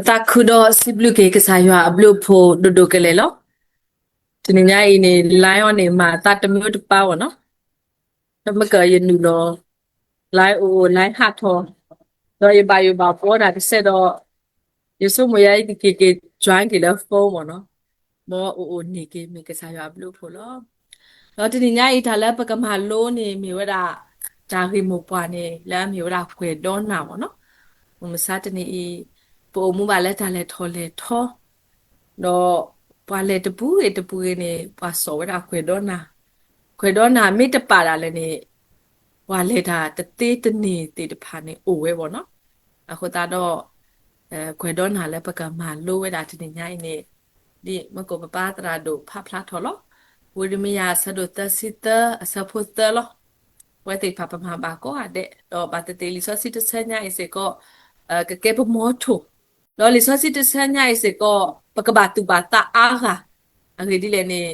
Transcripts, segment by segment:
သးခုဒီးစံးဘျုးက့ၤကစၢ်ယွၤအဘျုးအဖှိၣ်ဒိၣ်ဒိၣ်ကလဲာ်လီၤ. တနံၤညါအံၤန့ၣ် line အီၤန့ၣ် မၤသးတမုာ်တပၢ်ဘၣ်နီၤ. တမ့ၢ်ကယနုာ်လီၤ line အိၣ်အိၣ် line ဟးထီၣ်, ဒီးယဘၣ်ယိၣ်ဘၣ်ဘှီတၢ်တစဲးဒီး ယဆိကမိၣ်ယဲကက့ၤက့ၤ join က့ၤလၢ phone မ့ၢ်နီၤ. မ်အအိၣ်အိၣ်န့ၢ်က့ၤ မ့ၢ်ကစၢ်ယွၤအဘျုးအဖှိၣ်လီၤ. ဒီးတနံၤညါအံၤ တၢ်လၢပကမၤလိန့ၣ် မ့ၢ်ဝဲဒၣ် တၢ်ဂ့ၢ်မိၢ်ပှၢ်န့ၣ် လၢအမ့ၢ်ဝဲဒၣ်ကွဲၤဒီနၤမ့ၢ်နီၤ. မုၢ်မဆါတနံၤအံၤ ပအိၣ်မူဘၣ်လၢတၢ်လဲၤထီၣ်လဲၤထီ, ဒီးပှၤလဲၤတပူၤဂ့ၤတပူၤဂ့ၤန့ၣ် ပှၤစိာ်ဝဲဒၣ်ကွဲၤဒီနၤ, ကွဲၤဒီနၤမ့ၢ်တပာ်ဒၣ်လဲာ်န့ၣ် ပှၤလဲၤတၢ်တသ့တန့ၢ်သ့ၣ်တဖၣ်န့ၣ်အိၣ်ဝဲဘၣ်နီၤ. အဃိသတးဒီး ကွဲၤဒီနၤလၢပကမၤလိဝဲဒၣ်တနံၤညါအံၤန့ၣ် ဒ်မၢ်ကူးပပၢ်သရၣ်ဒိၣ်ဖးဖျါထီၣ်လီၤ. ဝံရမံယၤအဆၢဒိၣ်သၢဆံသၢ အဆၢဖိသၢလီၤ. ပဝဲသ့ၣ်တဖၣ်ပမၤဘၣ်ကိးဂၤဒဲး ဒီးဘၣ်သ့ၣ်သ့ၣ်လံာ်စီဆှံတဆၢညါအံၤစ့ၢ်ကီး ကကဲပမီထိၣ်, ဒီးလံာ်စီဆှံတဆၢညါအံၤစ့ၢ်ကီး ပကဘၣ်သူၣ်ဘၣ်သးအါဂၤ, အဂ့ၢ်ဒ်လဲၣ်န့ၣ်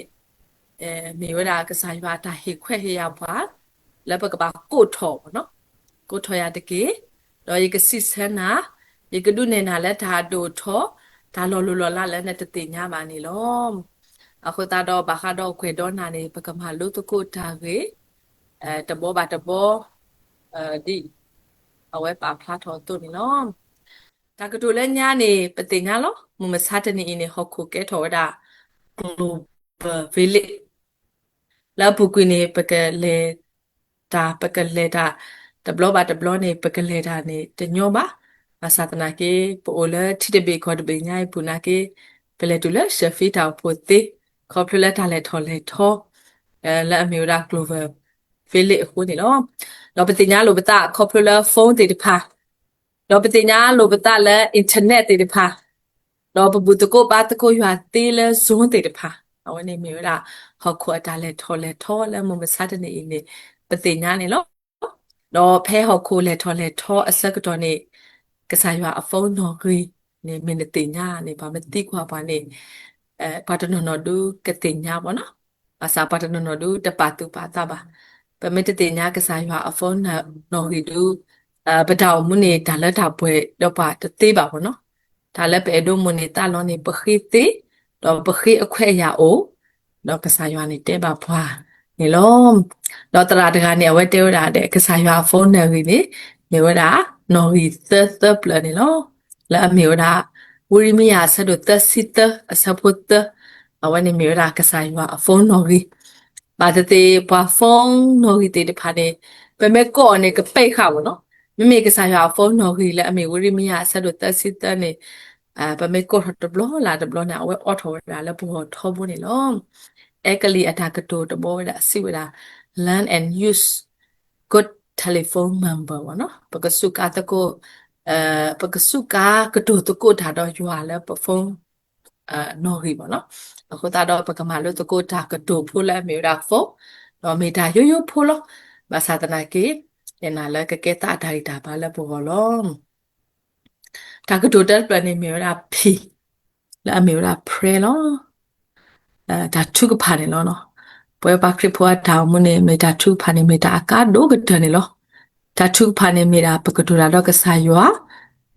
မ့ၢ်ဝဲဒၣ်ကစၢ်ယွၤအတၢ်ဟ့ၣ်ခွဲးဟ့ၣ်ယာ်ပှၤ လၢပကဘၣ်ကိးထီၣ်, ကိးထီၣ်ယၤတက့ၢ်. ဒီးယကစံးဆၢနၤ, ယကဒုးနဲၣ်နၤလၢတၢ်အဒိၣ်အထီ, တၢ်လီၤလိၢ်လီၤလးလၢနတသ့ၣ်ညါဘၣ်န့ၣ်လီၤ. အဃိသတးဒီးဘၣ်ဃးဒီးကွဲၤဒီနၤန့ၣ် ပကမၤလိသကိးတၢ်ဂ့ၢ် တဘီဘၣ်တဘီ ဒ်အဝဲပာ်ဖျါထီၣ်အသိးန့ၣ်လီၤ. တၢ်ကတိၤလၢညါန့ၣ် ပသ့ၣ်ညါလီၤ. မုၢ်မဆါတနံၤအံၤန့ၣ် ဟီၣ်ခိၣ်ကဲထီၣ်ဝဲဒၣ် global village လၢအပူၤကွံာ်န့ၣ် ပကလဲၤတၢ် ပကလဲၤတၢ် တဘျီဘၣ်တဘျီန့ၣ် ပကလဲၤတၢ်န့ၣ်တညီဘၣ်. ဘၣ်ဆၣ်သနာ်က့ ပအိၣ်လၢထံတဘ့ၣ်ကီၢ်တဘ့ၣ်ညါအံၤပူၤနာ်က့ ပလဲၤတုၤလၢ ရှၢဖံတၢ်အိၣ်ဖှိၣ်သ့ ခီဖျိလၢတၢ်လဲၤထီၣ်လဲၤထီ လၢအမ့ၢ်ဝဲဒၣ် global village အဃိန့ၣ်လီၤ. ဒီးပသ့ၣ်ညါလိာ်ပသးခီဖျိလၢ phone သ့ၣ်တဖၣ်, ဒီးပသ့ၣ်ညါလိာ်ပသးလၢ internet သ့ၣ်တဖၣ်, ဒီးပဘူၣ်သကိးဘါသကိးယွၤသ့လၢ Zoom သ့ၣ်တဖၣ်, အဝဲန့ၣ်မ့ၢ်ဝဲဒၣ် ဟီၣ်ခိၣ်အတၢ်လဲၤထီၣ်လဲၤထီလၢမုၢ်မဆါတနံၤအံၤန့ၣ် ပသ့ၣ်ညါန့ၣ်လီၤ. ဒီးဖဲဟီၣ်ခိၣ်လဲၤထီၣ်လဲၤထီအဆၢကတီၢ်န့ၣ် ကစၢ်ယွၤအ phone နီၣ်ဂံၢ်န့ၣ် မ့ၢ်နသ့ၣ်ညါန့ၣ် ပှၤမ့ၢ်သံကွၢ်ပှၤန့ၣ် ပှၤတနီၤနီၤဒုးကသ့ၣ်ညါဘၣ်နီၤ. ဘၣ်ဆၣ်ပှၤတနီၤနီၤဒုးတပာ်သူၣ်ပာ်သးဘၣ်. ပမ့ၢ်တသ့ၣ်ညါကစၢ်ယွၤအ phone နီၣ်ဂံၢ်ဒုး ပတၢ်အိၣ်မူန့ၣ် တၢ်လၢတၢ်ပှဲၤဒီးပှၤတသ့ဘၣ်မ့ၢ်နီၤ. တၢ်လၢပအဲၣ်ဒိးမိၣ်န့ၢ်သးလီန့ၣ် ပဃ့သ့, ဒီးပဃ့အခွဲးအယာ်အိၣ်, ဒီးကစၢ်ယွၤန့ၣ်တဲဘၣ်ပှၤန့ၣ်လီၤ. ဒီးသရၣ်တဂၤန့ၣ် အဝဲတဲဝဲဒၣ်ဒဲး ကစၢ်ယွၤအ phone နီၣ်ဂံၢ်န့ၣ် မ့ၢ်ဝဲဒၣ် နီၣ်ဂံၢ်သၢသၢဖျၢၣ်န့ၣ်လီၤ. လၢအမ့ၢ်ဝဲဒၣ် ဝံရမံယၤအဆၢဒိၣ်သၢဆံသၢ အဆၢဖိသၢ, အဝဲန့ၣ်မ့ၢ်ဝဲဒၣ်ကစၢ်ယွၤအ phone နီၣ်ဂံၢ် ဘၣ်သ့ၣ်သ့ၣ် ပှၤ phone နီၣ်ဂံၢ်သ့ၣ်တဖၣ်န့ၣ် ပမ့ၢ်ကိးအီၤန့ၣ် ကပဲာ်ဃာ်မ့ၢ်နီၤ. မ့မ့ၢ်ကစၢ်ယွၤအ phone နီၣ်ဂံၢ်လၢအမ့ၢ် ဝံရမံယၤအဆၢဒိၣ်သၢဆံသၢန့ၣ် ပမ့ၢ်ကိးထီၣ်တဘျီလၢ်တဘျီန့ၣ် အဝဲအိးထီၣ်ဝဲဒၣ်လၢပဂီၢ်ထီဘိန့ၣ်လီၤ. အဲကလံးအတၢ်ကတိၤတဘီဝဲဒၣ်စံးဝဲဒၣ် Learn and use good telephone number မ့ၢ်နီၤ. ပကစူးကါသကိး ပကစူးကါကတိၤသကိးတၢ်ဒီးယွၤလၢပ phone နီၣ်ဂံၢ်မ့ၢ်နီၤ. အဃိသတးဒီး ပကမၤလိသကိးတၢ်ကတိၤဖိလၢအမ့ၢ်ဝဲဒၣ် phone, ဒီးမ့ၢ်တၢ်ယိယိဖိလီၤ. ဘၣ်ဆၣ်သနာ်က့ ယနာ်လၢကကဲသးအတၢ်ဂံၢ်တၢ်ဘါလၢပဂီၢ်လီၤ. တၢ်ကတိၤတၢတဖျၢၣ်န့ၣ်မ့ၢ်ဝဲဒၣ် P လၢအမ့ၢ်ဝဲဒၣ် prayer လီၤ. တၢ်ထုကဖၣ်န့ၣ်လီၤ. ပဝဲပှၤခရံာ်ဖိအတၢ်အိၣ်မူန့ၣ် မ့ၢ်တၢ်ထုကဖၣ်န့ၣ် မ့ၢ်တၢ်အကါဒိၣ်ကတၢၢ်န့ၣ်လီၤ. တၢ်ထုကဖၣ်န့ၣ်မ့ၢ်ဒၣ် ပကတိၤတၢ်ဒီးကစၢ်ယွၤ,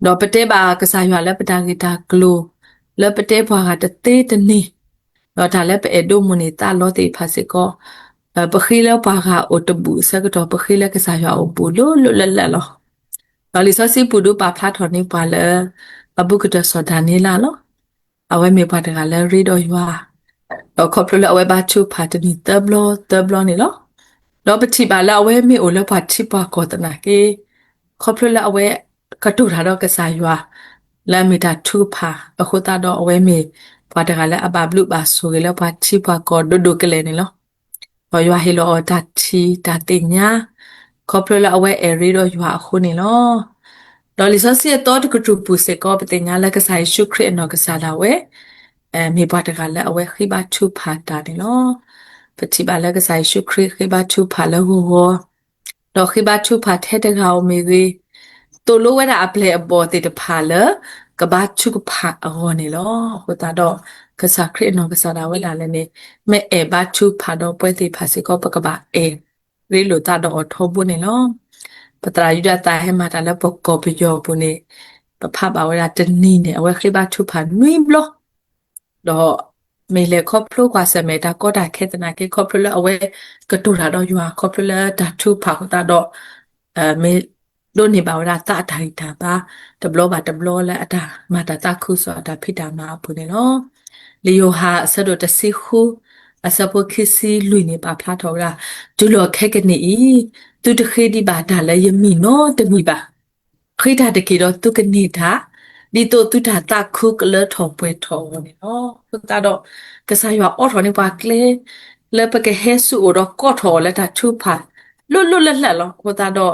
ဒီးပတဲဘၣ်ကစၢ်ယွၤလၢပတၢ်ဂ့ၢ်တၢ်ကျိၤ, လၢပတဲပှၤဂၤတသ့တန့ၢ်, ဒီးတၢ်လၢပအဲၣ်ဒိးမိၣ်န့ၢ်သးလီသ့ၣ်တဖၣ်စ့ၢ်ကီး, ပဃ့လၢပှၤဂၤအိၣ်တဘူၣ်အဆၢကတီၢ် ပဃ့လၢကစၢ်ယွၤအိၣ်ဘူးလိၤလိၤလၢ်လၢ်လီၤ. ဒီးလံာ်စီဆှံပူၤဒုးပာ်ဖျါထီၣ်န့ၢ်ပှၤလၢ အဘူးကတၢၢ်စီၤဒၤနံးယ့လးလီၤ. အဝဲမ့ၢ်ပှၤတဂၤလၢရ့ဒီးယွၤ, ဒီးခီဖျိလၢအဝဲဘါထုကဖၣ်တနံၤသၢဘျီသၢဘျီန့ၣ်လီၤ. ဒီးပထံၣ်ဘၣ်လၢအဝဲမ့ၢ်အိၣ်လၢပှၤထံပှၤကီၢ်သနာ်က့, ခီဖျိလၢအဝဲကတိၤတၢ်ဒီးကစၢ်ယွၤ လၢအမ့ၢ်တၢ်ထုကဖၣ်အဃိသတးဒီး အဝဲမ့ၢ်ပှၤတဂၤလၢအဘၣ်ဘျုးဘၣ်ဆိၣ်ဂ့ၤလၢပှၤထံပှၤကီၢ်ဒိၣ်ဒိၣ်ကလဲာ်န့ၣ်လီၤ. ဒီးယွၤဟ့ၣ်လီၤအီၤတၢ်ထံၣ်တၢ်သ့ၣ်ညါ, ခီဖျိလၢအဝဲအဲၣ်ရ့ဒီးယွၤအဃိန့ၣ်လီၤ. ဒီးလံာ်စီဆှံအသီတကတြူၢ်ပူၤစ့ၢ်ကီး ပသ့ၣ်ညါလၢကစၢ်ယ့ၣ်ၡူးခရံာ်အနီၢ်ကစၢ်ဒၣ်ဝဲ မ့ၢ်ပှၤတဂၤလၢအဝဲဃ့ဘါထုကဖၣ်တၢ်န့ၣ်လီၤ. ပထံၣ်ဘၣ်လၢကစၢ်ယ့ၣ်ၡူးခရံာ်ဃ့ဘါထုကဖၣ်လၢဂီၤဂီၤ, ဒီးဃ့ဘါထုကဖၣ်ထဲတဂၤဧိၤမ့ၢ်ဂ့ၤ, သိၣ်လိဝဲဒၣ်အပျဲၢ်အဘီၣ်သ့ၣ်တဖၣ်လၢ ကဘါထုကဖၣ်အဂီၢ်န့ၣ်လီၤ. အဃိသတးဒီး ကစၢ်ခရံာ်အနီၢ်ကစၢ်ဒၣ်ဝဲဒၣ်လဲာ်န့ၣ် မ့ၢ်အဲၣ်ဘါထုကဖၣ်ဒီးပဝဲသ့ၣ်တဖၣ်စ့ၢ်ကီး ပကဘၣ်အဲၣ်ရ့လိာ်သးဒီးအီၤထီဘိန့ၣ်လီၤ. ပသရၣ်ယူဒၤသးဟဲမၤတၢ်လၢပကီၢ်ပယီၤအပူၤန့ၣ် ပဖးဘၣ်ဝဲဒၣ်တနံၤန့ၣ် အဝဲဃ့ဘါထုကဖၣ်နွံဘျီ, ဒီးမ့ၢ်လဲၤခီဖျိကွၢ်ဆၢၣ်မဲာ်တၢ်ကီတၢ်ခဲသနာ်က့ ခီဖျိလၢအဝဲကတိၤတၢ်ဒီးယွၤ ခီဖျိလၢတၢ်ထုကဖၣ်အဃိသတးဒီး မ့ၢ်ဒိးန့ၢ်ဘၣ်ဝဲဒၣ်သးအတၢ်ဂံၢ်တၢ်ဘါ တဘျီဘၣ်တဘျီလၢအတၢ်မၤတၢ်သးခုကစီၣ်အတၢ်ဖံးတၢ်မၤအပူၤန့ၣ်လီၤ. လံာ်ယိၤဟၣ်အဆၢဒိၣ်တဆံဃု အဆၢဖိခံဆံလွံၢ်န့ၣ် ပာ်ဖျါထီၣ်ဝဲဒၣ်, တုၤလီၤခဲကနံၣ်အံၤ သုတဃ့ဒံးဘၣ်တၢ်လၢယမံၤနီတမံၤဘၣ်. ဃ့တၢ်တက့ၢ်ဒီးသုကန့ၢ်တၢ်, ဒ်သိးသုတၢ်သးခုကလၢထီၣ်ပှဲၤထီၣ်အဂီၢ်န့ၣ်လီၤ. အဃိသတးဒီး ကစၢ်ယွၤအိးထီၣ်န့ၢ်ပှၤကျဲ လၢပကဟဲဆူအအိၣ်ဒီးကိးထီၣ်အီၤလၢတၢ်ထုကဖၣ် လိၣ်လိၣ်လၢ်လၢ်လီၤ. အဃိသတးဒီး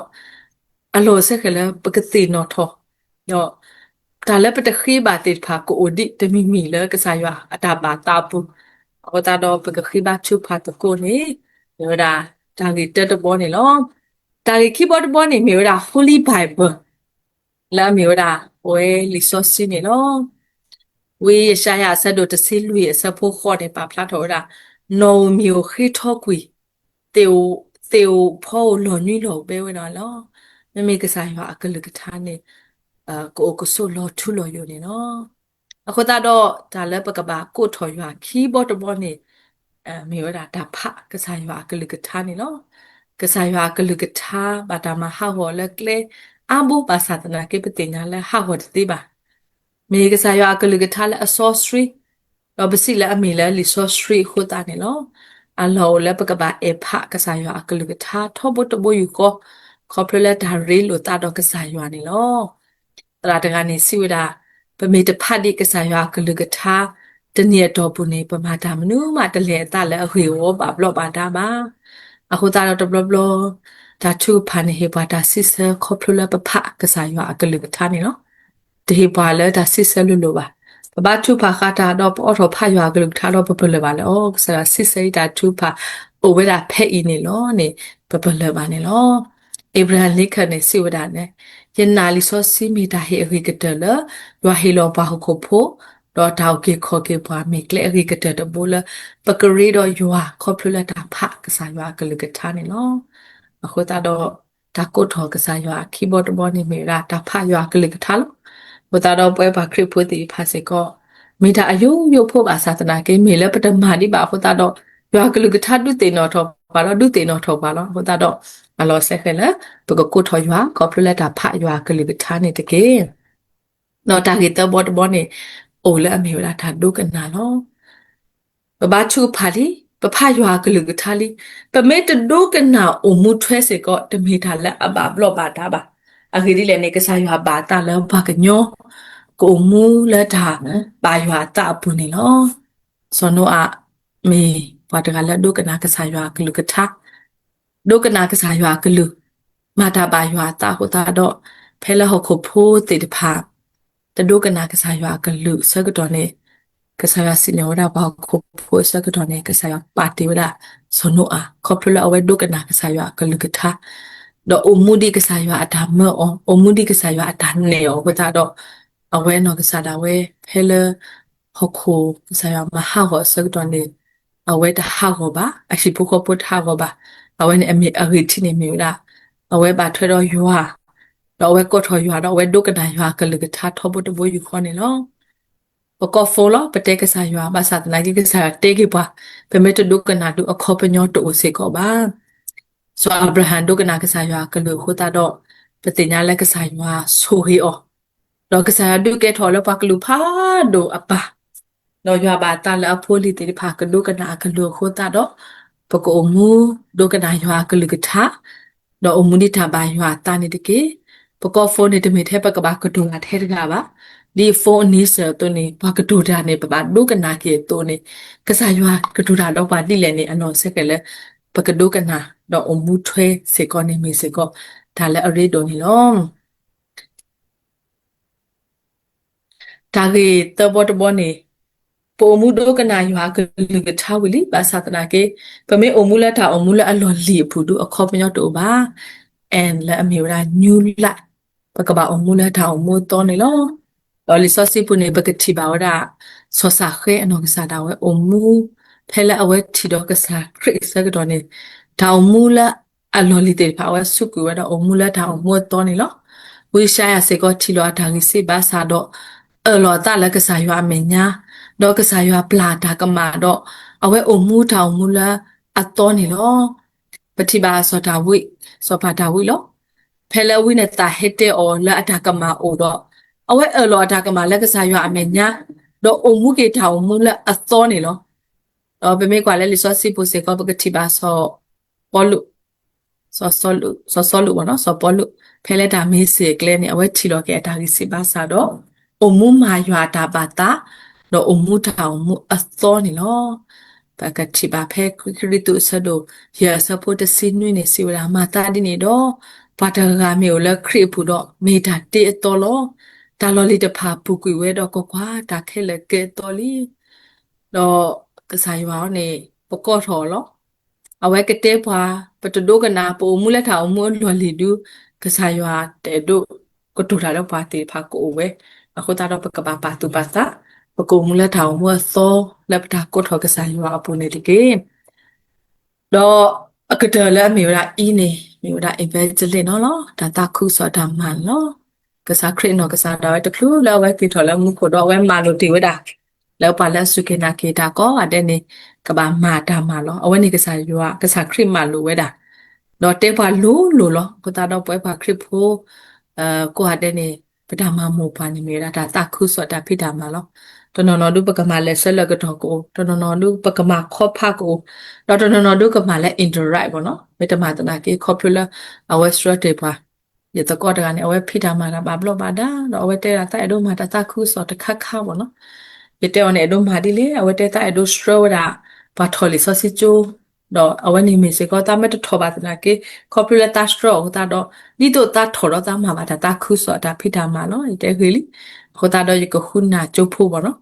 အလီၢ်အိၣ်စ့ၢ်ကီးလၢပကသ့ၣ်နီၣ်ထီၣ် ဒီး တၢ်လၢပတဃ့ဘၣ်သ့ၣ်တဖၣ် ကအိၣ်ဒံးတမံၤမံၤလၢကစၢ်ယွၤအတၢ်ဘၣ်သးအပူၤ, အဃိသတးဒီးပကဃ့ဘါထုကဖၣ်သကိးန့ၣ် မ့ၢ်ဝဲဒၣ် တၢ်ဂ့ၢ်တၢတဘီန့ၣ်လီၤ. တၢ်ဂ့ၢ်ခံဘီတဘီန့ၣ် မ့ၢ်ဝဲဒၣ် Holy Bible လၢအမ့ၢ်ဝဲဒၣ် ပဝဲလံာ်စီဆှံန့ၣ်လီၤ. ဝံယၡါယၤအဆၢဒိၣ်တဆံလွံၢ်အဆၢဖိဃိးန့ၣ် ပာ်ဖျါထီၣ်ဝဲဒၣ်, နီၣ်ဧိၤမံၤဧိၤဃ့ထီကွံာ်, သ့ၣ်ဧိၤဖီဧိၤလီၤနွံလီၤဘဲဝဲဒၣ်လီၤ. မ့မ့ၢ်ကစၢ်ယွၤအကလုၢ်ကထါန့ၣ် ကအိၣ်ကဆိးလီၤထူလီၤယိာ်န့ၣ်လီၤ. အဃိသတးဒီး တၢ်လၢပကဘၣ်ကိးထီၣ်ယွၤခံဘီတဘီန့ၣ် မ့ၢ်ဝဲဒၣ်တၢ်ဖးကစၢ်ယွၤအကလုၢ်ကထါန့ၣ်လီၤ. ကစၢ်ယွၤအကလုၢ်ကထါ ဘၣ်တၢ်မၤဟးဂီၤလၢကျဲအါဘိ ဘၣ်ဆၣ်သနာ်က့ပသ့ၣ်ညါလၢဟးဂီၤတသ့ဘၣ်. မ့ၢ်ကစၢ်ယွၤအကလုၢ်ကထါလၢအစီဆှံ, ဒီးပစံးလၢအမ့ၢ်လၢလံာ်စီဆှံအဃိသတးန့ၣ်လီၤ. အလီၢ်အိၣ်လၢပကဘၣ်အဲၣ်ဖးကစၢ်ယွၤအကလုၢ်ကထါထီဘိတဘိယူၢ်ဃီ, ခီဖျိလၢတၢ်ရ့လိာ်သးဒီးကစၢ်ယွၤန့ၣ်လီၤ. သရၣ်တဂၤန့ၣ်စံးဝဲဒၣ်, ပမ့ၢ်တဖးဒံးကစၢ်ယွၤအကလုၢ်ကထါ တနံၤအတီၢ်ပူၤန့ၣ် ပမၤတၢ်မနုၤမးတလဲၤအသးလၢအဂ့ၢ်အဝီဘၣ်ဘျီးဘၣ်ဒါဘၣ်. အဃိသတးဒီးတဘျီဘျီ တၢ်ထုကဖၣ်န့ၣ်ဟ့ၣ်ပှၤတၢ်စံးဆၢ ခီဖျိလၢပဖးကစၢ်ယွၤအကလုၢ်ကထါန့ၣ်လီၤ. တဟ့ၣ်ပှၤလၢတၢ်စံးဆၢလိၤလိၤဘၣ်. ပဘါထုကဖၣ်ဃာ်တၢ်ဒီးပအိးထီၣ်ဖးယွၤအကလုၢ်ကထါဒီးပပလၢၢ်ဘၣ်လၢ အိ ကစၢ်ယွၤစံးဆၢအံၤတၢ်ထုကဖၣ်အိၣ်ဝဲဒၣ်ဖဲအံၤန့ၣ်လီၤန့ၣ် ပပလၢၢ်ဘၣ်န့ၣ်လီၤ. Abraham Lincoln န့ၣ်စံးဝဲဒၣ်န့ၣ်, ယနာ်လံာ်စီဆှံမ့ၢ်တၢ်ဟ့ၣ်အဂ့ၤကတၢၢ်လၢ ယွၤဟ့ၣ်လီၤပှၤဟီၣ်ခိၣ်ဖိ ဒီးတၢ်အုၣ်က့ၤခီၣ်က့ၤပှၤမ့ၢ်ကျဲအဂ့ၤကတၢၢ်တဘိလၢ ပကရ့ဒီးယွၤခီဖျိလၢတၢ်ဖးကစၢ်ယွၤအကလုၢ်ကထါန့ၣ်လီၤ. အဃိသတးဒီး တၢ်ကိးထီၣ်ကစၢ်ယွၤခံဘီတဘီန့ၣ်မ့ၢ်ဝဲဒၣ်တၢ်ဖးယွၤအကလုၢ်ကထါလီၤ. အဃိသတးဒီးပဝဲပှၤခရံာ်ဖိသ့ၣ်တဖၣ်စ့ၢ်ကီး မ့ၢ်တၢ်အယိယိဖိဘၣ်ဆၣ်သနာ်က့ မ့ၢ်လၢပတမၤဒံးဘၣ်အဃိသတးဒီး ယွၤအကလုၢ်ကထါဒုးသ့ၣ်နီၣ်ထီၣ်ပှၤဒီး ဒုးသ့ၣ်နီၣ်ထီၣ်ပှၤလီၤ. အဃိသတးဒီး အလီၢ်စ့ၢ်ကီးလၢ ပကကိးထီၣ်ယွၤ ခီဖျိလၢတၢ်ဖးယွၤအကလုၢ်ကထါန့ၣ်တက့ၢ်. ဒီးတၢ်ဂ့ၢ်သၢဘီတဘီန့ၣ် အိၣ်လၢအမ့ၢ်ဝဲဒၣ်တၢ်ဒိကနၣ်လီၤ. ပဘါထုကဖၣ်လံ, ပဖးယွၤအကလုၢ်ကထါလံ, ပမ့ၢ်တဒိကနၣ်အိၣ်မူထွဲစ့ၢ်ကီး တမ့ၢ်တၢ်လၢအဘၣ်ဘျီးဘၣ်ဒါဘၣ်. အဂ့ၢ်ဒ်လဲၣ်န့ၣ် ကစၢ်ယွၤဘၣ်သးလၢပှၤကညီ ကအိၣ်မူလၢတၢ်ဘၣ်ယွၤအသးအပူၤန့ၣ်လီၤ. စီၤနိအၤ မ့ၢ်ပှၤတဂၤလၢဒိကနၣ်ကစၢ်ယွၤအကလုၢ်ကထါ ဒိကနၣ်ကစၢ်ယွၤအကလုၢ်, မၤတၢ်ဘၣ်ယွၤအသးအဃိသတးဒီး ဖဲလၢဟီၣ်ခိၣ်ဖိသ့ၣ်တဖၣ် တဒိကနၣ်ကစၢ်ယွၤအကလုၢ်အဆၢကတီၢ်န့ၣ် ကစၢ်ယွၤစံၣ်ညီၣ်ဝဲဒၣ်ပှၤဟီၣ်ခိၣ်ဖိအဆၢကတီၢ်န့ၣ် ကစၢ်ယွၤပာ်တ့ၢ်ဝဲဒၣ်စီၤနိအၤ ခီဖျိလၢအဝဲဒိကနၣ်ကစၢ်ယွၤအကလုၢ်ကထါ ဒီးအိၣ်မူဒ်ကစၢ်ယွၤအတၢ်မၢအီၤ, အိၣ်မူဒ်ကစၢ်ယွၤအတၢ်နဲၣ်အီၤအဃိသတးဒီး အဝဲနီၢ်ကစၢ်ဒၣ်ဝဲ ဖဲလၢ ဟီၣ်ခိၣ်ကစၢ်ယွၤမၤဟးဂီၤအဆၢကတီၢ်န့ၣ် အဝဲတဟးဂီၤဘၣ်, အဟံၣ်ဖိဃီဖိတဟးဂီၤဘၣ်. အဝဲန့ၣ်အဂံၢ်ထံးန့ၣ်မ့ၢ်ဝဲဒၣ် အဝဲဘၣ်ထွဲဒီးယွၤ, ဒီးအဝဲကိးထီၣ်ယွၤ ဒီးအဝဲဒိကနၣ်ယွၤအကလုၢ်ကထါထီဘိတဘိယူၢ်ဃီန့ၣ်လီၤ. ပကိး phone လီၤ, ပတဲကစၢ်ယွၤ, ဘၣ်ဆၣ်သနာ်က့ကစၢ်ယွၤတဲက့ၤပှၤ, ပမ့ၢ်တဒိကနၣ်ဒုးအခီပညီတအိၣ်စ့ၢ်ကီးဘၣ်. စီၤအၤဘြၤဟၣ်ဒိကနၣ်ကစၢ်ယွၤအကလုၢ်အဃိသတးဒီး ပသ့ၣ်ညါလၢကစၢ်ယွၤဆိၣ်ဂ့ၤအီၤ, ဒီးကစၢ်ယွၤဒုးကဲထီၣ်လၢပှၤကလုာ်ဖးဒိၣ်အပၢ်, ဒီးယွၤဘၣ်သးလၢအဖိအလံၤသ့ၣ်တဖၣ်ကဒိကနၣ်အကလုၢ်အဃိသတးဒီး ပကအိၣ်မူဒိကနၣ်ယွၤအကလုၢ်ကထါ ဒီးအိၣ်မူဒ်တၢ်ဘၣ်ယွၤအသးန့ၣ်တက့ၢ်. ပကိး phone န့ၣ် တမ့ၢ်ထဲပကဘၣ်ကတိၤတၢ်ထဲတဂၤဘၣ်. ဒ် phone အနံၤစၢၤအသိးန့ၣ် ပှၤကတိၤတၢ်န့ၣ် ပဘၣ်ဒိကနၣ်က့ၤအသိးန့ၣ် ကစၢ်ယွၤကတိၤတၢ်ဒီးပှၤဒ်လဲၣ်န့ၣ် အနီၢ်စ့ၢ်ကီးလၢ ပကဒိကနၣ် ဒီးအိၣ်မူထွဲစ့ၢ်ကီးန့ၣ်မ့ၢ်စ့ၢ်ကီး တၢ်လၢအရ့ဒိၣ်န့ၣ်လီၤ. တၢ်ဂ့ၢ်သၢဘီတဘီန့ၣ် ပအိၣ်မူဒိကနၣ်ယွၤအကလုၢ်ကထါဝံၤလံ ဘၣ်ဆၣ်သနာ်က့ ပမ့ၢ်အိၣ်မူလၢတၢ်အိၣ်မူလၢအလီၢ်လံၤအပူၤဒုး အခီပညီတအိၣ်ဘၣ်. And လၢအမ့ၢ်ဝဲဒၣ် new life ပကဘၣ်အိၣ်မူလၢတၢ်အိၣ်မူအသီန့ၣ်လီၤ. ဒီးလံာ်စီဆှံပူၤန့ၣ် ပကထံၣ်ဘၣ်ဝဲဒၣ် စီၤၡၤဃဲအနီၢ်ကစၢ်ဒၣ်ဝဲအိၣ်မူ ဖဲလၢအဝဲထံၣ်ဒီးကစၢ်ခရံာ်အဆၢကတီၢ်န့ၣ် တၢ်အိၣ်မူလၢအလီၢ်လံၤသ့ၣ်တဖၣ် အဝဲစူးကွံာ်ဝဲဒီးအိၣ်မူလၢတၢ်အိၣ်မူအသီန့ၣ်လီၤ. ဝံယၡါယၤစ့ၢ်ကီးထံၣ်လီၤအတၢ်ဂံၢ်စၢ်ဘါစၢ်ဒီး အၢၣ်လီၤအသးလၢကစၢ်ယွၤအမဲာ်ညါ, ဒီးကစၢ်ယွၤပျၢ်အတၢ်ကမၣ်ဒီး အဝဲအိၣ်မူတၢ်အိၣ်မူလၢအသီန့ၣ်လီၤ. ပထံၣ်ဘၣ်စီၤဒၤဝံး, စီၤပၤဒၤဝံးလီၤ. ဖဲလၢအဝဲန့ၣ်သးဟဲတဲအီၤလၢအတၢ်ကမၣ်အိၣ်ဒီး အဝဲအၢၣ်လီၤအတၢ်ကမၣ်လၢကစၢ်ယွၤအမဲာ်ညါ, ဒီးအိၣ်မူက့ၤတၢ်အိၣ်မူလၢအသီန့ၣ်လီၤ. ဒီးပမ့ၢ်ကွၢ်လၢလံာ်စီဆှံပူၤစ့ၢ်ကီး ပကထံၣ်ဘၣ်စီၤပီလူး, စီၤစီလူး, စီၤစီလူးဘၣ်နီၤ, စီၤပီလူး, ဖဲလၢတၢ်မ့ၢ်စ့ၢ်အကျဲန့ၣ် အဝဲထံၣ်လီၤက့ၤအတၢ်ဂံၢ်စၢ်ဘါစၢ်ဒီး အိၣ်မူမၤယွၤအတၢ်ဘၣ်သး, ဒီးအိၣ်မူတၢ်အိၣ်မူအသီန့ၣ်လီၤ. ပကထံၣ်ဘၣ်ဖဲကရံၣ်သူးအဆၢဒိၣ်ယဲၢ်အဆၢဖိတဆံနွံန့ၣ် စံးဝဲဒၣ် မၤသးဒ်န့ၣ်ဒီး ပှၤတဂၤမ့ၢ်အိၣ်လၢခရံာ်အပူၤဒီး မ့ၢ်တၢ်တ့အသီလီၤ. တၢ်လီၢ်လံၤတဖၣ်ပူၤကွံာ်ဝဲဒီး ကွၢ်ကွၢ်, တၢ်ခဲလၢာ်ကဲအသီလံ. ဒီးကစၢ်ယွၤအံၤန့ၣ် ပကိးထီၣ်အီၤလီၤ. အဝဲကတဲပှၤ, ပတဒိကနၣ်, ပအိၣ်မူလၢတၢ်အိၣ်မူအလီၢ်လံၤဒု, ကစၢ်ယွၤတအဲၣ်ဒိးကတိၤတၢ်လၢပှၤသ့ၣ်တဖၣ်ကအိၣ်ဝဲ, အဃိသတးဒီးပကဘၣ်ပာ်သူၣ်ပာ်သး, ပကအိၣ်မူလၢတၢ်အိၣ်မူအသီလၢပတၢ်ကိးထီၣ်ကစၢ်ယွၤအပူၤန့ၣ်တက့ၢ်. ဒီးအကတၢၢ်လၢအမ့ၢ်ဝဲဒၣ်အံၤန့ၣ် မ့ၢ်ဝဲဒၣ် evangelist နီၤလီၤ, တၢ်သးခုကစီၣ်တၢ်မၤန့ၣ်လီၤ. ကစၢ်ခရံာ်နီၢ်ကစၢ်ဒၣ်ဝဲတချုးလၢအဝဲက့ၤထီၣ်လၢမူခိၣ်ဒီး အဝဲမၤလိာ်တ့ၢ်ဝဲဒၣ် လၢပှၤလၢအစူၢ်က့ၤနာ်က့ၤတၢ်ကိးဂၤဒဲးန့ၣ် ကဘၣ်မၤတၢ်မၤလီၤ. အဝဲန့ၣ်ကစၢ်ယွၤ ကစၢ်ခရံာ်မၤလိာ်ဝဲဒၣ်, ဒီးတဲပှၤလိၤလိၤလီၤ. အဃိသတးဒီးပဝဲပှၤခရံာ်ဖိ ကိးဂၤဒဲးန့ၣ် ပတၢ်မၤမိၢ်ပှၢ်န့ၣ်မ့ၢ်ဝဲဒၣ်တၢ်သးခုကစီၣ်တၢ်ဖံးတၢ်မၤလီၤ. တနီၤနီၤဒုပကမၤလဲၤဆၢလၢကတီၢ်ကအိၣ်, တနီၤနီၤဒုပကမၤခီဖးကအိၣ်, ဒီးတနီၤနီၤဒုကမၤလၢ indirect ဘၣ်နီၤ, မ့ၢ်တမၤသနာ်က့ ခီဖျိလၢအဝဲဆှၢတ့ၢ်ပှၤ, ယသကိးတဂၤန့ၣ် အဝဲဖံးတၢ်မၤတၢ်ဘၣ်ဘျီးဘၣ်ဒါ ဒီးအဝဲတဲဒၣ်သးအဲၣ်ဒိးမၤတၢ်သးခုကစီၣ်တခါခါဘၣ်နီၤ, ယတဲအီၤန့ၣ် အဲၣ်ဒိးမၤဒ်လဲၣ်, အဝဲတဲသးအဲၣ်ဒိးဆှၢဝဲဒၣ် ပှၤထီၣ်လံာ်စီဆှံကၠိ ဒီးအဝဲန့ၣ်မ့ၢ်စ့ၢ်ကီး သးမ့ၢ်တထီၣ်ဘၣ်သနာ်က့ ခီဖျိလၢသးဆှၢအီၤအဃိသတးဒီး ဒ်သိးသးထီၣ်ဒီးသးမၤဘၣ်တၢ်သးခုကစီၣ်အတၢ်ဖံးတၢ်မၤလီၤ. ယတဲဂ့ၤလံ, အဃိသတးဒီးယကဃုနၢ်ကၠိဖိဘၣ်နီၤ,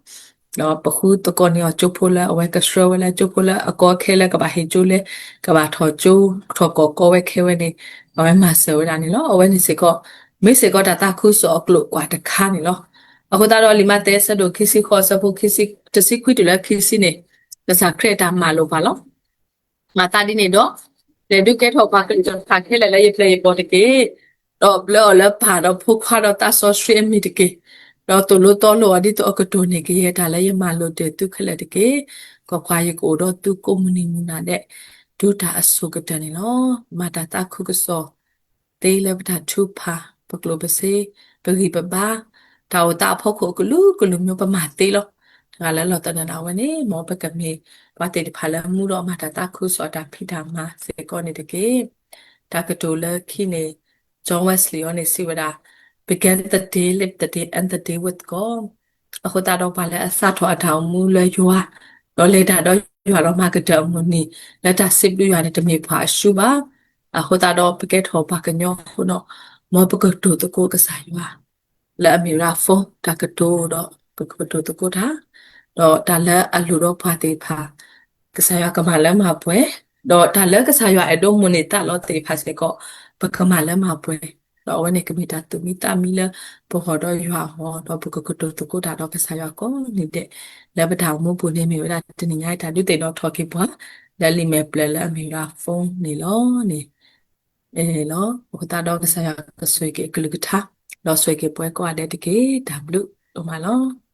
ဒီးပဃုသကိးန့ၢ်အီၤကၠိဖိလၢအဝဲကဆှၢဝဲလၢကၠိဖိလၢအကီအခဲလၢကဘၣ်ဟ့ၣ်ကၠိလဲၣ်, ကဘၣ်ထီၣ်ကၠိ ထီၣ်ကီၢ်ကီဝဲခဲဝဲန့ၣ် အဝဲမၤစၢၤဝဲဒၣ်န့ၣ်လီၤ. အဝဲန့ၣ်စ့ၢ်ကီး မ့ၢ်စ့ၢ်ကီးတၢ်သးခုကစီၣ်အကျိာ်ကွၢ်တခါန့ၣ်လီၤ. အဃိသတးဒီးလံာ်မးသဲအဆၢဒိၣ်ခံဆံဃိး အဆၢဖိတဆံခွံတုၤလၢခံဆံန့ၣ် ကစၢ်ခရံာ်အတၢ်မၤလိာ်ပှၤလီၤ. မၤသးဒ်န့ၣ်ဒီး လဲၤဒုးကဲထီၣ်ပှၤကလုာ်တဖၣ်ခဲလၢာ်လၢယပျဲၢ်ယဘီၣ်တက့ၢ်. ဒီးဘျၢအီၤလၢပၢ်ဒီးဖိခွါဒီးသးစီဆှံအမံၤတက့ၢ်. ဒီးသိၣ်လိသီလိအီၤဒ်သိးအကတိၢ်န့ၢ်ကယဲၢ်တၢ်လၢယမၤလိာ်တ့ၢ်သုခဲလၢာ်တက့ၢ်. ကွၢ်ကွၢ်, ယကအိၣ်ဒီးသုကိးမုၢ်နံၤမုၢ်နၤဒဲး တုၤတၢ်အစိၤကတၢၢ်န့ၣ်လီၤ. မၤတၢ်သးခုကစီၣ် သ့လၢပတၢ်ထုကဖၣ်, ပကျိၣ်ပစ့, ပဂံၢ်ပဘါ, တၢ်အိၣ်သးအဖီခိၣ်အကလုာ်ကလုာ်မ့ၢ်ပမၤသ့လီၤ. တဂၤလၢလီၤသနၢၣ်ဒၣ်ဝဲန့ၣ် မ်ပကမ့ၢ်ပှၤသ့ၣ်တဖၣ်လၢမူဒီးမၤတၢ်သးခုကစီၣ်အတၢ်ဖံးတၢ်မၤစ့ၢ်ကီးန့ၣ်တက့ၢ်. တၢ်ကတိၤလၢခံန့ၣ် John Wesley အီၤန့ၣ်စံးဝဲဒၣ်, Begin the day, live the day, end the day with God. အဃိသတးဒီးပှၤလၢအစးထီၣ်အတၢ်အိၣ်မူလၢယွၤ, ဒီးလဲၤတၢ်ဒီးယွၤဒီးမၤကတၢၢ်အမုၢ်နံၤ လၢတၢ်စံးဘျုးယွၤန့ၣ် တမ့ၢ်ပှၤအရှုံးဘၣ်. အဃိသတးဒီးပကဲထီၣ်ပှၤကညီအဃိဒီး မ်ပကတိၤသကိးကစၢ်ယွၤ လၢအမ့ၢ်ဝဲဒၣ် phone တၢ်ကတိၤဒီး ပကကတိၤသကိးတၢ်, ဒီးတၢ်လၢအလိၣ်ဒီးပှၤသ့ၣ်တဖၣ် ကစၢ်ယွၤကမၤလၢမၤပှဲၤ, ဒီးတၢ်လၢကစၢ်ယွၤအဲၣ်ဒိးမိၣ်န့ၢ်သးလီသ့ၣ်တဖၣ်စ့ၢ်ကီး ပကမၤလၢမၤပှဲၤ, ဒီးအဝဲန့ၣ်ကမ့ၢ်တၢ်သူၣ်မံသးမံလၢပဂီၢ်ဒီးယွၤအဂီၢ်, ဒီးပကကတိၤသကိးတၢ်ဒီးကစၢ်ယွၤကိးနံၤဒဲး လၢပတၢ်အိၣ်မူပူၤန့ၣ် မ့ၢ်ဝဲဒၣ်တနံၤညါအံၤတၢ်ဒုးသ့ၣ်နီၣ်ထီၣ်က့ၤပှၤ လၢလံာ်မဲာ်ဖျၢၣ်လၢအမ့ၢ်ဝဲဒၣ် phone န့ၣ်လီၤန့ၣ် လီၤ. အဃိသတးဒီးကစၢ်ယွၤကဆိၣ်ဂ့ၤက့ၤအကလုၢ်ကထါ, ဒီးဆိၣ်ဂ့ၤက့ၤပဝဲကိးဂၤဒဲးတက့ၢ်. တၢ်ဘျုးဒိၣ်မးလီၤ.